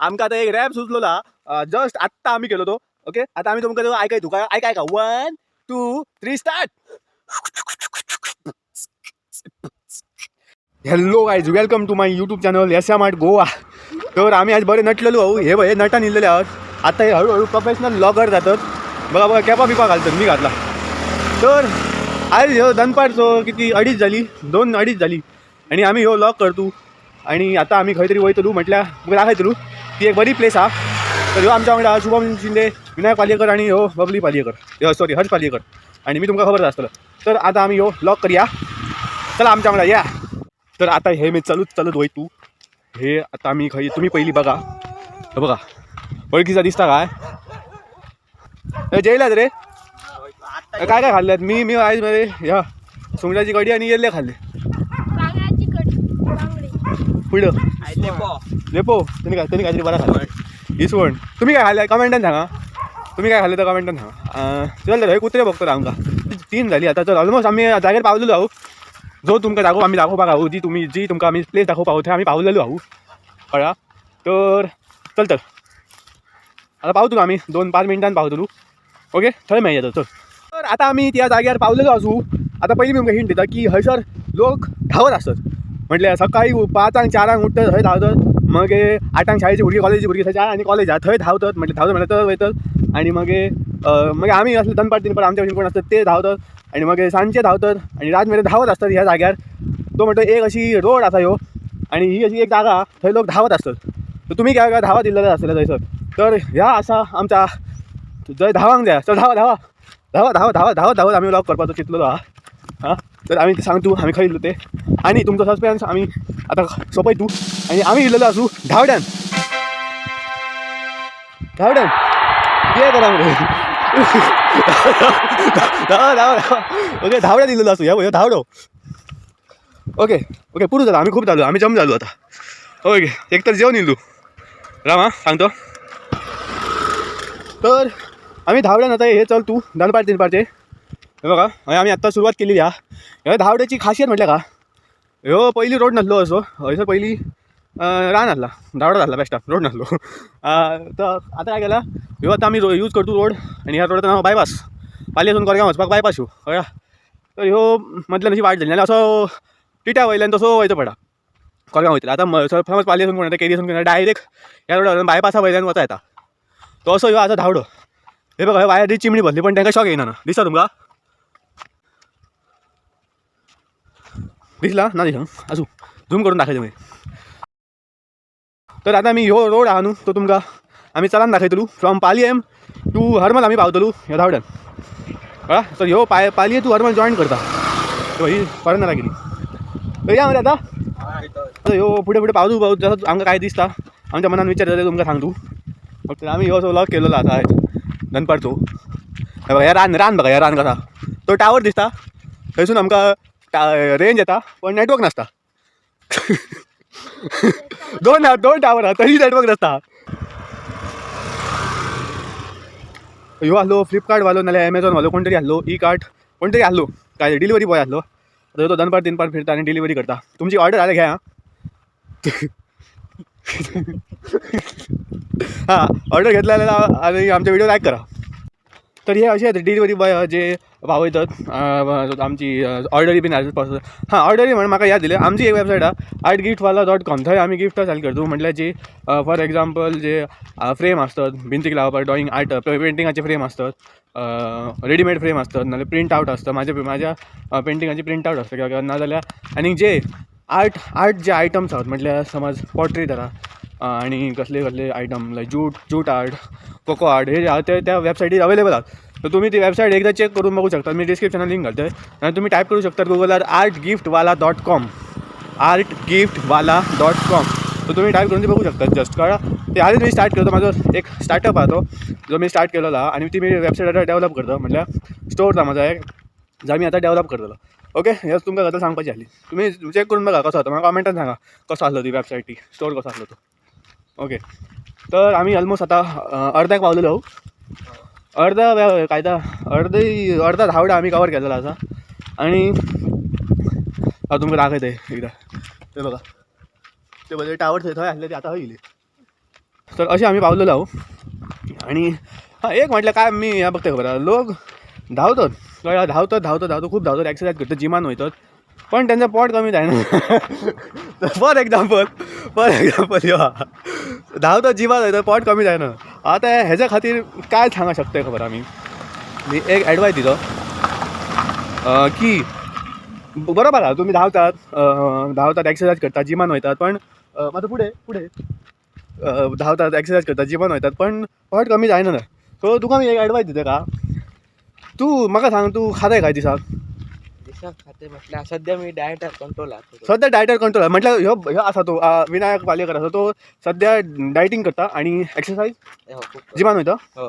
आमकां आतां एक रॅप सुचलोला, जस्ट आत्तां आमी केलो तो. ओके, आतां आमी तुमकां तो आयकय, तुका आयक आयका. 1 2 3 start. Hello guys, welcome to my YouTube channel S M art Goa. तर आम्ही आज बरे नटलेलो आहो. हे बघ, हे नटान इल्लेले आहोत. आता हे हळूहळू प्रोफेशनल ब्लॉगर जातात. बघा बघा, कॅपा बिपा घालतात, मी घातला. तर आज ह्यो दनपारचो किती अडीच झाली, दोन अडीच झाली आणि आम्ही ह्यो व्लॉग करतो. आणि आता आम्ही खंय तरी वयतलो म्हटल्यार तुमकां दाखयतलो, ती एक बरी प्लेस आहा. तर ह्यो आमच्या वांगडा शुभम शिंदे, विनायक पालयेकर आणि ह्यो बबली पालयेकर, ह्यो सॉरी हर्ष पालयेकर, आणि मी तुमकां खबर आसतलो. तर आता आम्ही ह्यो व्लॉग करूया, चला आमच्या वांगडा या. तर आता हे मी चलत चलत वयतू. हे आता आम्ही खंय, तुम्ही पहिली बघा, हे बघा, वळखीचा दिसता काय? हे जेवलात रे? काय काय खाल्ल्यात? मी मी आयज मरे ह्या सुंगटाची कढी आणि येल्ले खाल्ले. बांगड्याची कढी, बांगडे. पुढं लेपो. तुम्ही काय, तुम्ही काहीतरी बरं खाल्लं, इसवण. तुम्ही काय खाल्लं कमेंटान सांगा. तुम्ही काय खाल्लं तर कमेंटान सांगा. चल तर हे कुत्रे बघतात आमकां. 3 झाली आता. चल ऑलमोस्ट आम्ही जागेर पावलेलो आहो. जो तुमकां दाखोव आमी दाखोवपाक आहो, जी तुमी जी तुमकां आमी प्लेस दाखोवपाक आहो थंय आमी पावलेलो आहो, कळ्ळा? तर चल, तर आता पावतलो आमी 2-5 मिनटान पावतलो. ओके, थंय मेळया. चल, तर आता आमी त्या जाग्यार पावलेलो आसू. आतां पयलीं मी तुमकां हिंट दिता की हयसर लोक धांवत आसत. म्हटल्यार सकाळी 5 4 उठ्ठत, थंय धांवतात. मागीर 8 शाळेची भुरगीं, कॉलेजीची भुरगीं थंय आनी कॉलेज आहा थंय धांवतात. म्हटल्यार धांवतात म्हटल्यार थंय वयतात. आनी मागीर मागीर आमी असले दनपार तीन आमच्या भशेन कोण आसतात ते धांवतात. आनी मागीर सांजचे धांवतात आनी रात मेरेन धांवत आसतात ह्या जाग्यार. तो म्हणटा एक अशी रोड आसा ह्यो आनी ही अशी एक जागा आहा थंय लोक धांवत आसतात. तर तुमी काय काय धांवत इल्लेले आसतले थंयसर. तर ह्या आसा आमच्या जंय धांवंक जाय. चल धांवा धांवा धांवा धांवा धांवा धांवत धांवत आमी व्लॉग करपाचो चिंतलेलो आहा. हां, तर आमी सांगतू आमी खंय इल्लो ते आनी तुमचो सस्पेन्स आमी आतां सोंपयतू. आनी आमी इल्लेलो आसूं धांवड्यान, धांवड्यान कितें करा मरे, धांवा धांवा धांवा. ओके, धांवड्यान इल्लेलो आसूं. ह्यो धांवडो. ओके ओके, पुरो जालो, आमी खूब जालो, आमी जम जालो आतां. ओके, एक तर जेवन इल्लू राम. हां, सांगतो. तर आमी धांवड्यान आतां हे चल तूं दनपार तीनपारचे. हे बघा, हय आमी आत्तां सुरवात केलेली आहा. ह्या धांवड्याची खासियत म्हटल्यार का, ह्यो पयलीं रोड नासलो असो, हयसर पयलीं रान आसला, धांवडो आसला, बेश्टा रोड नासलो. तर आतां काय केलां, ह्यो आतां आमी यूज करता रोड. आनी ह्या रोडाचो नांव बायपास, पालयेसून कोरगांव वचपाक बायपास ह्यो, कळ्ळा? तर ह्यो मदल्यान अशी वाट जाली आनी असो टिट्या वयल्यान तसो वयचो पडटा कोरगांव वयतले. आतां समज पालयेसून कोण येता, केरीसून कोण येता, डायरेक्ट ह्या रोडार बायपासा वयल्यान वता येता. तो असो ह्यो आसा धांवडो. हे बघा, वायर चिमणी बसली पण तांकां शॉक येयना. दिसता तुमकां? दिसला ना? दिसना, आसूं, झूम करून दाखयता मागीर. तर आतां आमी ह्यो रोड आहा न्हू तो तुमकां आमी चलान दाखयतलो. फ्रॉम पालयेम टू हरमल आमी पावतलो ह्या धांवड्यान, कळ्ळा? तर ह्यो पालये टू हरमल जॉयन करता. ही फॉरेनरा गेली. तर या मरे आतां. आतां ह्यो फुडें फुडें पावतू पावतू जसो आमकां काय दिसता, आमच्या मनान विचार जाता तुमकां सांगतू. फक्त आमी ह्यो असो व्लॉग केलेलो आसा दनपारचो. हे बघा, ह्या रान, रान बघा, ह्या रान कसा तो टावर दिसता, थंयसून आमकां रेंज येता पण नेटवर्क नासता. दोन टावर आहा तरी नेटवर्क नासता. ह्यो आहलो फ्लिपकार्ट वालो नाल्यार एमेझॉन वालो कोण तरी आहलो, ई कार्ट कोण तरी आहलो, काय डिलिव्हरी बॉय आहलो. आतां तो दनपार तीनपार फिरता आनी डिलिव्हरी करता. तुमची ऑर्डर जाल्यार घे. हां हां, ऑर्डर घेतला जाल्यार आनी आमचे व्हिडिओ लायक करा. तर हे अशे डिलिव्हरी बॉय जे पावयतात आमची ऑर्डरी बीन पावयतात. हां, ऑर्डरी म्हण म्हाका याद दिली, आमची एक वेबसायट आहा artgiftwala.com. थंय आमी गिफ्टां सेल करता. म्हटल्यार जी फॉर एग्जाम्पल जे फ्रेम आसतात भिंतीक लावपाक, ड्रॉइंग आर्ट पेंटिंगाचे फ्रेम आसतात, रेडीमेड फ्रेम आसतात, नाल्यार प्रिंट आवट आसता, म्हाज्या पेंटिंगाची प्रिंट आवट आसता किंवा नाजाल्यार आनी जे आर्ट जे आयटम्स आहात, म्हटल्यार समज पॉट्री धरा आनी कसले कसले item like jute art, coco art, हे जे आहा ते त्या वेबसायटीर अवेलेबल आहात. तर तुमी ती वेबसायट एकदां चॅक करून बघू शकता. मी डिस्क्रिप्शनान लिंक घालतय आनी तुमी टायप करू शकता गुगलार artgiftwala.com, artgiftwala.com. तर तुमी टायप करून ती बघू शकता जस्ट, कळ्ळा? ते आधीच मी स्टार्ट करतो, म्हाजो एक स्टार्टअप आहा तो जो मी स्टार्ट केलेलो आहा आनी ती मी वेबसायट आतां डेवलप करता, म्हटल्यार स्टोर आहा म्हाजो एक जो आमी आतां डेवलप करतलो. ओके, हेच तुमकां गजाल सांगपाची आसली. तुमी चॅक करून बघा कसो आसा, म्हाका कॉमेंटान सांगा कसो आसलो ती वेबसायट, ती स्टोर कसो आसलो तो. ओके, तर आमी ऑलमोस्ट आतां अर्द्याक पावलेलो. अर्दा कायदा अर्दे अर्दा धांवडा आमी कवर केलेलो आसा. आनी हांव तुमकां दाखयता एकदां, ते बघा, ते बघा टावर थंय थंय आसले ते आतां हय येयले. तर अशें आमी पावलेलो आहो. आनी हां एक म्हटल्यार काय मी ह्या बघता खबर आहा, लोक धांवतात कळ्ळें, धांवतात धांवतात धांवतात खूब धांवतात, एक्सरसायज करतात, जिमान वयतात, पण तेंचें पोट कमी जायना. फॉर एग्जाम्पल, फॉर एग्जाम्पल ह्यो आहा, धांवतात जिमान वयतात, पोट कमी जायना. आतां हेज्या खातीर काय सांगूंक शकता खबर आमी, मी एक एडवायस दिलो की बरोबर आहा तुमी धांवतात, धांवतात, एक्सरसायज करतात, जिमान वयतात, पण मातसो फुडें फुडें धांवतात, एक्सरसायज करतात, जिमान वयतात, पण पोट कमी जायना. सो तुका मी एक एडवायस दिता का, तूं म्हाका सांग, तूं खाताय काय दिसाक? दिसाक खाते म्हटल्यार सध्या मी डायटार कंट्रोल आहा. सद्या डायटार कंट्रोल आहा म्हटल्यार ह्यो ह्यो आसा तो विनायक पालयेकर आसा तो सद्या डायटींग करता आनी एक्सरसायज, हो, खूप जिमान वयता. हो,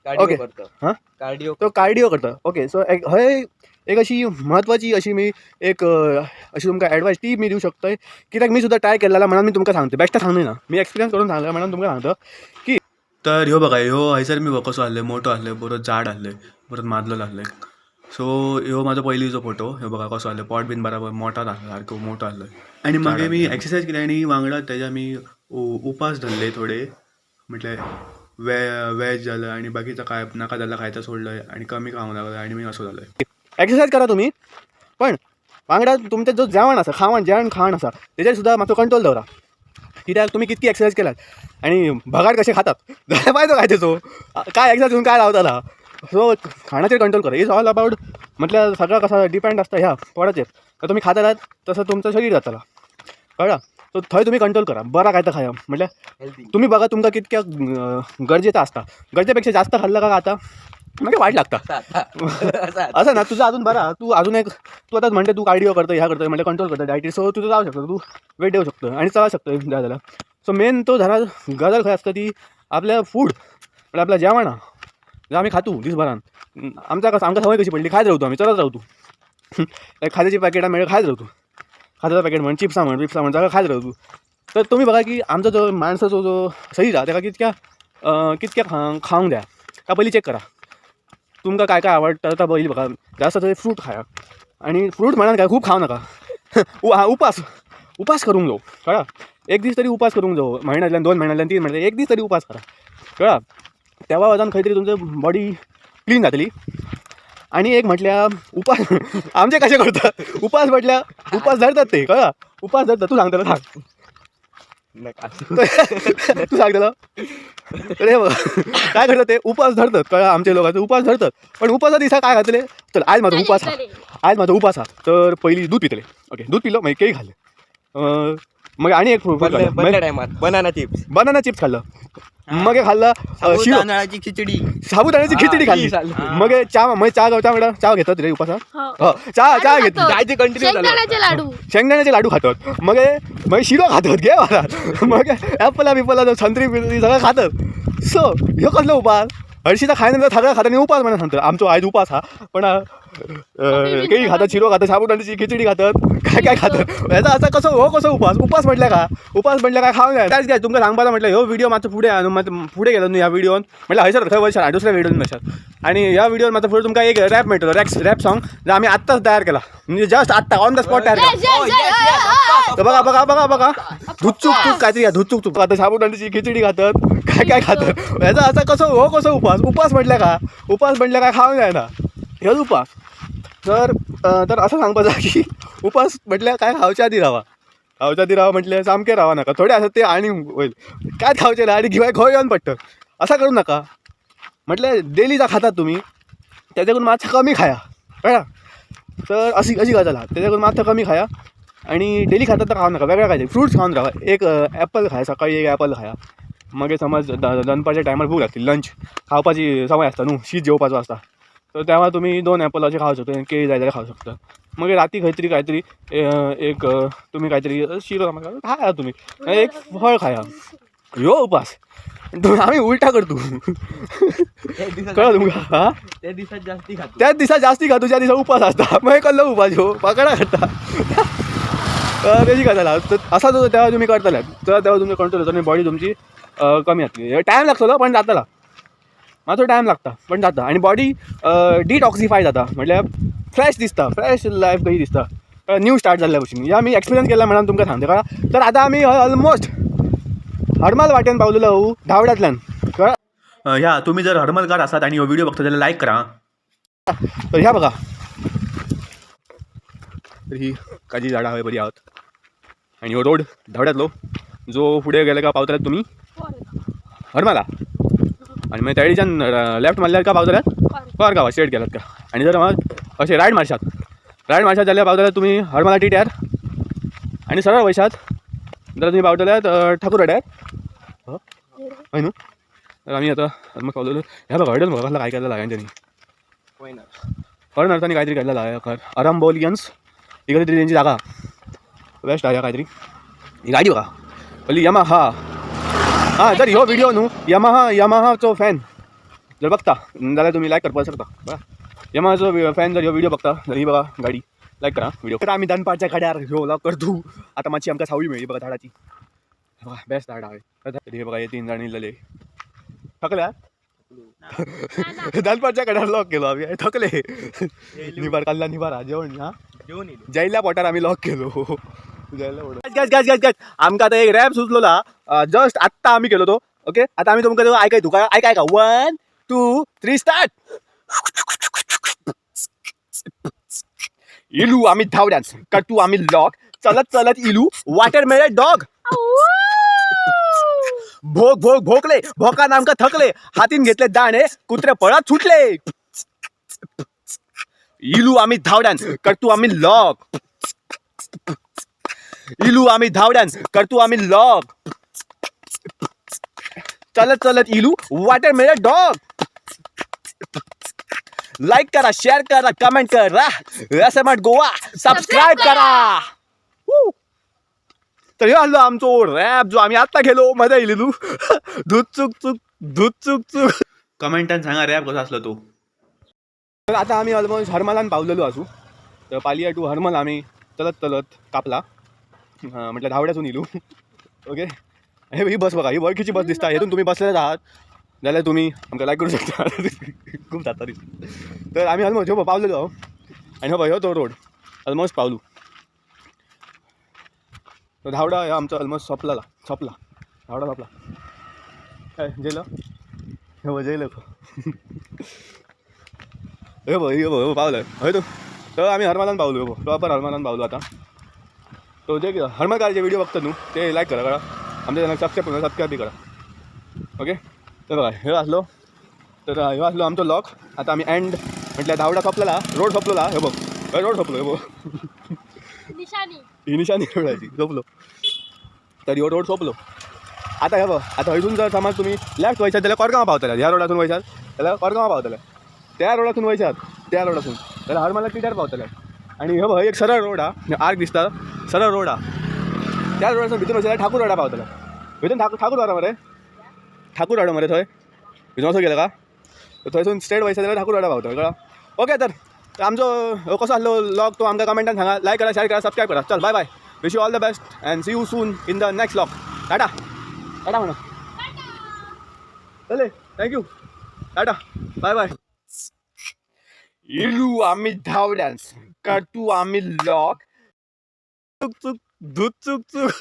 कार्डिओ ओके. करता. हां? कार्डिओ तो कार्डिओ करता. ओके, सो एक हय एक अशी म्हत्वाची अशी मी एक अशी तुमकां एडवायस ती मी दिवं शकतय, कित्याक मी सुद्दां ट्राय केलेला म्हणून मी तुमकां सांगता, बेश्टें सांगना ना, मी एक्सपिरियन्स करून सांगला म्हणून तुमकां सांगता की. तर ह्यो बघा, ह्यो हयसर मी कसो आहले, मोटो आहले, बरो जाड आहले, बरो मादलो आहले. सो ह्यो म्हाजो पयलींचो फोटो, ह्यो बघा कसो आहले, पोट बीन बराबर मोठो आहलो, सारको मोठो आहलो. आनी मागीर मी एक्सरसायज केली आनी वांगडा तेज्या मी उपास धरले थोडे, म्हटल्यार वेज जालें आनी बाकीचो काय नाका जाल्यार खायचा सोडलंय आनी कमी खावंक लागलो आनी मी असो जालोय. एक्सरसायज करा तुमी, पण वांगडा तुमचें जो जेवण आसा, खावण जेवण खाण आसा तेजेर सुद्दां मातसो कंट्रोल दवरा, कित्याक तुमी कितकी एक्सरसायज केल्यात आनी भगाट कशे खातात जाल्यार फायदो काय तेचो, काय एक्सरसायज करून काय रावतला. सो खाणाचेर कंट्रोल करा, is all about म्हटल्यार सगळं कसं डिपेंड आसता ह्या पोटाचेर. तर तुमी खातालात तसं तुमचं शरीर जातला, कळ्ळा. सो थंय तुमी कंट्रोल करा, बरा काय तर खाया म्हटल्यार हेल्दी. तुमी बघा तुमकां कितक्या गरजेचं आसता, गरजेपेक्षा जास्त खाल्लं का आता मागीर वायट लागता. असं ना, तुझं अजून बरं, तूं अजून एक, तूं आतां म्हणटा तूं कार्डिओ करता, ह्या करता, म्हटल्यार कंट्रोल करता डायटी, सो तुजो जावं शकता, तूं वेट देवं शकता आनी चलूंक शकता जाय जाल्यार. सो मेन तो झाला गजाल खंय आसता ती आपल्या फूड, म्हळ्यार आपल्या जेवणा जे आमी खातू दिसभरान. आमकां कसं, आमकां संवय कशी पडली, खायत रावतो आमी, चलत रावतो. लायक खाज्याची पॅकेटां मेळ्ळी खायत रावतो, खाज्याचो पॅकेट म्हण, चिप्सां म्हण, बिप्सां म्हण, सगळें खायत रावतो. तर तुमी बघा की आमचो जो माणसाचो जो शरीर आहा तेका कितक्या कितक्या खावंक जाय ता पयलीं चॅक करा. तुमकां काय काय आवडटा ता पयलीं बघा. जास्त थंय फ्रूट खाया, आनी फ्रूट म्हणान काय खूब खावं नाका. उपास उपास करूंक जावो, कळ्ळा. एक दीस तरी उपास करूंक जावो, म्हयन्यांतल्यान 2 म्हयन्यांतल्यान 3 म्हयन्यांतल्यान एक दीस तरी उपास करा, कळ्ळा. तेवा वचून खंय तरी तुमचो बॉडी क्लीन जातली. आनी एक म्हटल्यार उपास आमचे कशें करतात, उपास म्हटल्यार उपास धरतात ते, कळ्ळा. उपास धरतात, तूं सांगतलो सांग, नाका. तूं सांगतलो. अरे बघा काय करतात ते, उपास धरतात, कळ्ळा. आमचे लोक उपास धरतात, पण उपासा दिसा काय खातले, चल आज म्हाजो उपास आहा, आज म्हाजो उपास आहा, तर पयलीं दूद पितले. ओके, दूद पिलो, मागीर केळी खाल्ले, मागीर आनी एक फ्रूट खाल्लें, बदल्या टायमात बनाना चिप्स, बनाना चिप्स खाल्लं, मग खाल्लं शिरो, तांदळाची खिचडी, साबुदाण्याची खिचडी खाल्ली, मग च्या, मग च्या च्या म्हणटा च्या घेतात रे उपासा, हो च्या च्या घेतली, जायचे कंटिन्यू चालू. शेंगदाण्याचे लाडू, शेंगदाण्याचे लाडू खातात, मग मग शिरो खातात, घे मला, मग ॲपला बिपला संत्री बिंत्री सगळं खातात. सो ह्यो कसलो उपास, हरशीं खायना सगळं खाता आनी उपास म्हणून सांगता आमचो आयज उपास हा, पण केळी खातात, शिरो खातात, साबुदाण्याची खिचडी खातात, काय काय खातात. हेचा असा कसो हो कसो उपास, उपास म्हटल्यार काय, उपास म्हटल्यार काय खावंक जाय. त्याच काय तुमकां सांगपाचें म्हटल्यार ह्यो व्हिडिओ मातसो फुडें आहा न्हू, मातसो फुडें गेलो न्हू ह्या व्हिडियोन, म्हटल्यार हयसर खंय वयशात आनी दुसऱ्या व्हिडियोन वयशात. आनी ह्या व्हिडियोन मातसो फुडें तुमकां एक रॅप मेळटलो, रॅप सॉंग जे आमी आत्ताच तयार केला, म्हणजे जस्ट आत्तां ऑन the spot तयार केला. तर बघा बघा बघा बघा, धुचूक चूक काहीतरी धुचूक चूक आता साबुदाण्याची खिचडी खातात, काय काय खातात. हेचा असा कसो हो कसो उपास, उपास म्हटल्यार काय, उपास म्हटल्यार काय खावंक जायना, हेच उपास. तर तर असं सांगपाचें की उपास म्हटल्यार काय खावच्या आदी रावा, खावच्या आदी रावा म्हटल्यार सामकें रावा नाका. थोडे आसात ते आनी वयल काय खावचें ना आनी घिवाय खंय येवन पडटा, असां करूं नाका. म्हटल्यार डेली जा खातात तुमी तेच्याकून मातशें कमी खाया, कळ्ळा. तर अशी अशी गजाल आहा, तेच्याकून मातशें कमी खाया आनी डेली खातात तर खावं नाका, वेगळें कांय फ्रुट्स खावन रावा. एक एप्पल खाया सकाळी, एक एप्पल खाया, मागीर समज दनपारच्या टायमार भूक लागतली, लंच खावपाची संवय आसता न्हू, शीत जेवपाचो आसता, तर तेव्हा तुमी 2 एप्पल अशें खावंक शकता, केळी जाय जाल्यार खावंक शकता. मागीर राती खंय तरी कांय तरी एक तुमी कांय तरी शिरो खाया, तुमी एक फळ खाया, ह्यो उपास. आमी उलटा करतू, कळ्ळें तुमकां. हां, त्या दिसात जास्ती खातो, त्याच दिसा जास्ती खातो, ज्या दिसा उपास आसता मागीर कसलो उपास ह्यो पाकडां करता. तेजी गजाल आहा. तर असा जो तेव्हा तुमी करतले तर तेव्हा तुमचो कंट्रोल जाता आनी बॉडी तुमची कमी जातली. टायम लागतलो पण जातला, मातसो टायम लागता पण जाता. आनी बॉडी डिटॉक्सिफाय जाता, म्हटल्यार फ्रेश दिसता, फ्रेश लायफ कशी दिसता, न्यू स्टार्ट जाल्ल्या भशेन. हे आमी एक्सपिरियन्स केला म्हणून तुमकां सांगता. कळ्ळा. तर आतां आमी ऑलमोस्ट हरमल वाटेन पावलेलो आहो धावड्यांतल्यान. ह्या तुम्ही जर हरमलकार आसात आणि हो व्हिडिओ बघता जाल्यार लायक करा. तर ह्या बघा, तर ही काजी झाडां हय बरी आहात आणि हो रोड धावड्यांतलो जो फुडें गेले का पावतले तुमी हरमला आणि मागीर तेडीच्यान लेफ्ट मारल्यार का पावतल्यात कोरगांव स्ट्रेट गेलात का. आणि जर अशें रायट मारशात, रायट मारशात जाल्यार पावतले तुमी हरमला टिट्यार आणि सरळ वयशात जाल्यार तुमी पावतल्यात ठाकूर वाड्यार. हय न्हू. तर आमी आतां ऑलमोस्ट पावलेलो. ह्या बघा, हॉटेल बघा कसला काय केलेलं आहे त्यांनी. फॉरेनर्सांनी काहीतरी केलेलं आहे खर. अरंबोलियन्स ही तरी त्यांची जागा बेस्ट आहे काहीतरी. ही गाडी बघा पल्ली यमाहा. हां, जर ह्यो व्हिडिओ न्हू यमाहा यमाहाचो फॅन जर बघता जाल्यार तुमी लायक करपाक शकता. बघा, यमाहाचो फॅन जर ह्यो व्हिडिओ बघता जाल्यार ही बघा गाडी, लायक करा व्हिडिओ. तर आम्ही दनपारच्या कड्यार ह्यो व्लॉग करतो. आता मातशी आमकां सावळी मेळ्ळी. बघा झाडाची, बघा बेस्ट झाड आहे. तर हे बघा, हे तीन जाण इल्लेले थकल्या. दनपारच्या कड्यार लॉक केलो आम्ही, थकले. निबार काढला, निबार हा जेवण हा जेवण येईल. जयल्या पोटार आम्ही लॉक केलो, जयल्या पोटार. गॅस गॅस गॅस गॅस, आमकां आतां एक रॅप सुचलोला, जस्ट आत्ता आम्ही केलो तो. ओके, आता आम्ही तुमकां तो आयकाय तुका आयका आयका. 1 2 3 स्टार्ट. इलू आम्ही धावड्यान कटू आम्ही लॉक, चलत चलत इलू वाटेर मेळे डॉग. भोग भोग भोकले, भोकान आमकां थकले, हातीन घेतले दाणे, कुत्रे पळत सुटले. इलू आम्ही धावड्यान करतू आम्ही लॉक, इलू आम्ही धावड्यान करतू आम्ही लॉक, चलत चलत इलू वाटेर मेळे डॉग. लाईक करा, शेअर करा, कमेंट करा, एस गोवा सबस्क्राईब करा. Woo! तर हे आलो आमचो रॅप जो आम्ही आत्ता गेलो, मजा येईल तू दूध चुक चुक दूध चुक चुक. कमेंटान सांगा रॅप कसो असलो तो. तर आता आम्ही ऑलमोस्ट हरमलान पावलेलो आसू. तर पालिया टू हरमल आम्ही चलत चलत कापला, म्हटलं धावड्यासून इलू. ओके, हे ही बस बघा, ही वळखीची बस दिसता. हेतून तुम्ही बसलेले आहात जाल्यार तुम्ही आमकां लायक करू शकता. खूप जाता दिसता. तर आम्ही ऑलमोस्ट ह्यो पावलेलो आहो आणि हो ह्यो तो रोड ऑलमोस्ट पावलू. तो धावडा ह्यो आमचो ऑलमोस्ट सोंपला, सोंपला धावडा सोंपला. काय जेलो हे जेलो हे बघ, हे बघ पावलं हय तू. तर आम्ही हरमलान पावलो, हे प्रॉपर हरमलान पावलो आता. तो जे हरमलकारचे व्हिडिओ बघतात न्हू ते लायक करा, करा आमच्या चॅनल सबस्क्राईब करा, सबस्क्राईब बी करा. ओके, तर बघा हे असलो, तर ह्यो असलो आमचो लॉक. आता आम्ही एंड म्हटल्यार धावडा सोंपलेला, रोड सोंपलेला. हे बघ, हे रोड सोंपलो, हे बघ. निशाणी. ही निशाणी रोडाची सोंपलो. तर ह्यो रोड सोंपलो आता. हे बघ, आता हयसून जर समज तुम्ही लेफ्ट वयशात जाल्यार कोरगांव पावतले. ह्या रोडातून वयशात जाल्यार कोरगांव पावतले. त्या रोडातून वयशात, त्या रोडासून जाल्यार हरमला टिट्यार पावतले. आणि हे बघ, एक सरळ रोड हा, आर्क दिसता, सरळ रोड हा. त्या रोडासून भितर वयशात ठाकूर वाडा पावतले. भितर ठाकूर वाडा मरे, ठाकूर वाडो मरे थंय भितर असो गेलो का तर थंयसून स्ट्रेट वयशात जाल्यार ठाकूर वाडा पावतले. कळ्ळा? ओके, तर आमचो हो कसो आसलो लॉग तो आमकां कमेंटान सांगा. लायक करा, शेअर करा, सबस्क्राईब करा. चल, bye bye, wish you all the best and see you soon in the next vlog. Tata tata म्हणा. चले, thank you, tata, bye bye. इलू आम्ही धावड्यान करतू आम्ही लॉक, चुक चुक दूध चुक चुक.